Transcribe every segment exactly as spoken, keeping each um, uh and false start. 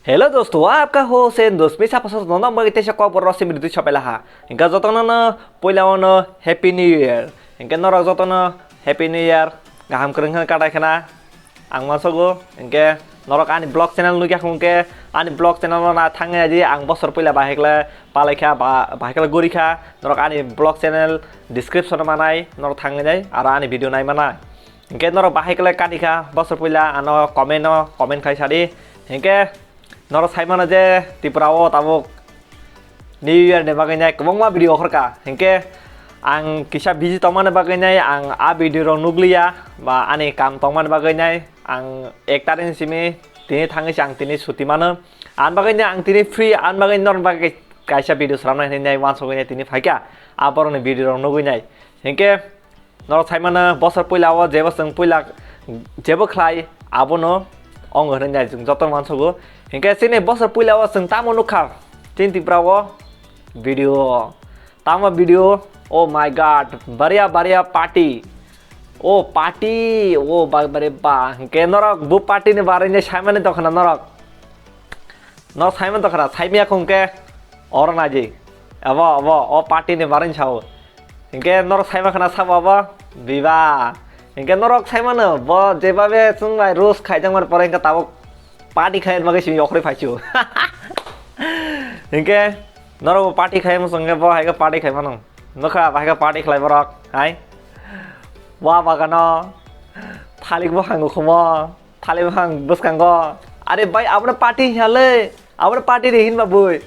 Hello dosto, aapka ho sen dost, misa pasas nonda magi tesa kok bor rosi mri dui chapela ha. Hingke jotono no poila ono Happy New Year. Hingke norok jotono Happy New Year, gaham kwrwng khe katai khna. Ang mansogo, hingke norok ani vlog channel nugya hwnkhe ani vlog channel no na thangya di ang bosor poila bahai khle palai kha ba bahai khle guri kha. Norok ani vlog channel description o manai norok thangwi nai aro ani video nai manai. Hingke norok bahai khle kani kha bosor poila ano comment no comment khai sadi. Hingke norok sai mano je Tripura o tabuk New Year ni bagwi nai kwbangma video okhorka. Hingke ang kisa busy tongmani bagwi nai ang a video rok nugliya ba ani kam tongmani bagwi nai ang ek tarikh ni simi tini thangwi se ang tini suti mano. Ani bagwi nai ang tini free, ani bagwi norok bagwi kaisa video swnamnai hinwi nai uansugwi nai tini phaikha. A borokni video rok nugwi nai. Hingke norok sai mano bosor puila o jebo chwng puila jebo khlai abono ong hinwi nai chwng joto mansugo. Hingke chini bosor puila o chwng tamo nukha chini Tripura o video, tamo video, oh my god, baria baria party. Oh party, oh ba bare ba. Hingke norok bo party ni barwi nai sai mani tongkha na norok. No Simon to khara, Simon ya khung ke oro naji. Abo, abo, o party ni baring sao. Hingke norok Simon khana sabo abo, biba. Hingke norok Simon no, bo jebabe chwng bai roast khaijak mar pore hingke tabuk party khai bagwi simi yokhri phaichu. Hingke norok bo party khai mo songke bo haike party khai mano. Nokha ba haike party khlai borok, hai. Wa bagano, thalik bo hango khomo. Thali bwkhang bwskango, "Are bai, abono party hiya le, abono party de hinba bui."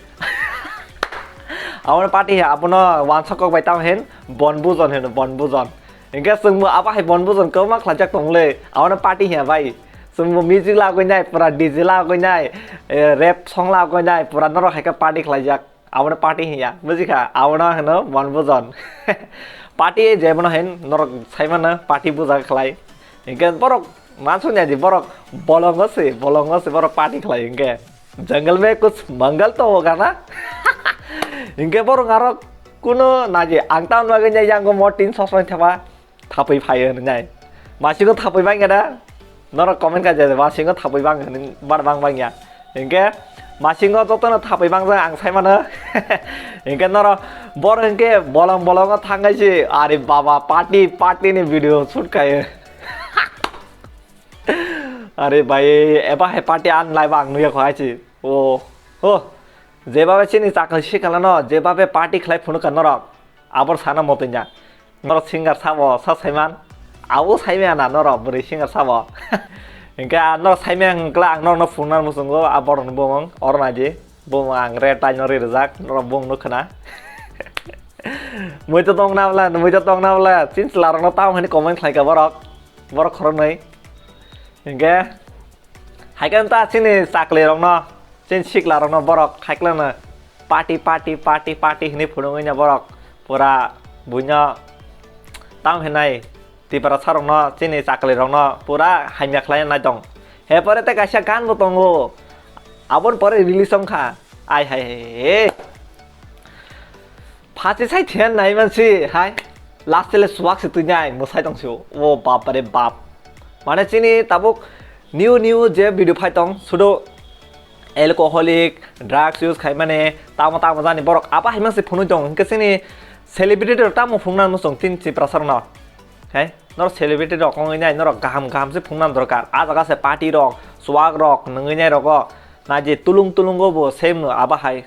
Abono party hiya, abono wansok kok bai tamo hin, bon bujon hino, bon bujon. Hingke chwngbo abo hai bon bujon kwbangma khlaijak tong le, abono party hiya bai. Chwngbo music lagoi nai, pura D J lagoi nai, eh, rap song lagoi nai, pura norok hai khe party khlaijak. Abono party hinya, bujikha? Abono hino mon bujon. Party je bono hin norok sai mano party buja khlai. Hingke borok mansukya di borok bolongo se, bolongo se borok party khlai hingke. Jungle mein kuch mangal to hoga na? Hingke borok aro kuno naji ang town bagwi nai yango mo tin sosmai thapa. Thapwi phaio hinwi nai. Masingo thapwi bangya da? Norok comment kha je masingo thapwi bang hinwi bar bang bangya. Hinkhe masingo jotono thapwi bangjak ang sai mano. Hinkhe norok boro hinkhe bolong bolongo thangkhe se, "Are baba, party, party ni video shoot khaio." Are bai, eba hai party an live ang nuya kho hai se. O, ho. Jebabe chini chakri sikalano, jebabe party khlai phunukha norok. Abor sana motoi na. Norok singer sabo, sa saiman. Abo saimaya na norok, bwrwi singer sabo. Hinkhe a norok saimaya hwnkla ang norokno phunukna muchungo, a borokni bumung, oro naidi. Bumung ang red tie no ri rijak, norok bumung nukha na. Muitu tongna bwla, muitu tongna bwla, chini chwla rokno tamo hinwi comment khlaikha borok. Borok khoroknwi. Hinkhe, Hai khe ta chini chakli rokno, chini sikla rokno borok hai khlano party, party, party, party hinwi phunugwi no borok pura buino tamo hinai Tiprasa rokno chini chakli rokno pura hamya khlai nai tong. He pore tei kaisa gan bo tongo, aboni pore release wngkha. Ai hai hai he. Phachi sai thiyan nai mansi hai. Last le suwak se twi nai mwsai tong se. O bap re bap. Mane chini tabuk new new je video phai tong sudo alcoholic drugs use khai mane tamo tamo jani borok apa hai mansi phunui tong hinkhe chini celebrity rok tamo phunukna muchung tin Tiprasa rokno. Hai norok celebrity rok wngwi nai norok kaham kaham se phunukna dorkar. A jaga se party rok swak rok nungwi nai rogo naji tulung tulungo bo same no aba hai.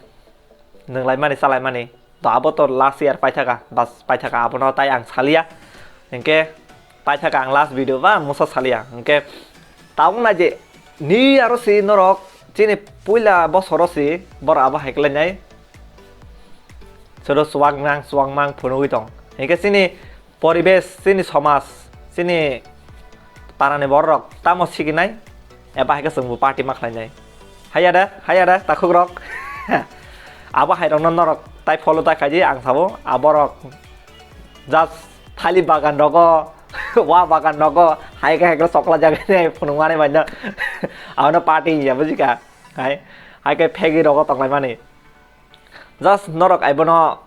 Nunglaimani chalaimani. To abo to last year paithaka, bas paithaka abono tai ang salia. Hinkhe paithaka ang last video ba musa salia. Hinkhe tabuk nai je ni aro si norok chini puila bosoro si bor abo hai khlainai. Sodo suwak nang suwak mang phunugwi tong. Hinkhe chini poribesh, chini somaj, chini parani bororok tamo sikinai, eba hai khe chwngbo party ma khlainai. Haiya da, haiya da, takhukrok. Abo hairokno norok tai follow ta khaidi, ang sabo, aborok just thali bagan rogo, wa bagan rogo, hai khe hai khe chokla jagani phunukmani baino. Abono party hiya, bujikha? Hai, hai khe phegi rogo tonglaimani. Just norok aibono,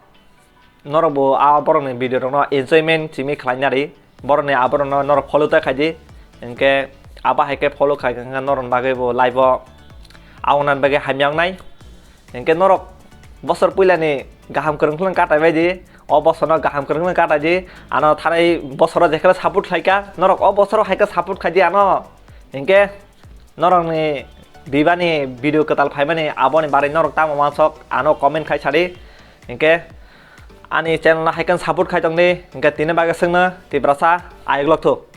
norok bo a borokni video rokno enjoyment simi khlaina ri, borokni a borokno norok follow ta khaidi, hinkhe abo hai khe follow khai kha norokni bagwi bo live o Aboni bagwi hamya wngnai. Hinkhe norok bosor puilani kaham kwrwng kwrwng katai bai di. O bosorno kaham kwrwng kwrwng katai di. Ano thanai bosoro jekheno support khlaikha, norok o bosoro haikhe support khai di ano. Hinkhe norokni bibani video kwtal phaimani aboni bagwi norok tamo wansok ano comment khai sadi. Hinkhe ani channel no haikhe support khai tongdi. Hinkhe tini bagwi swngno Tiprasa ayuk lokthuk.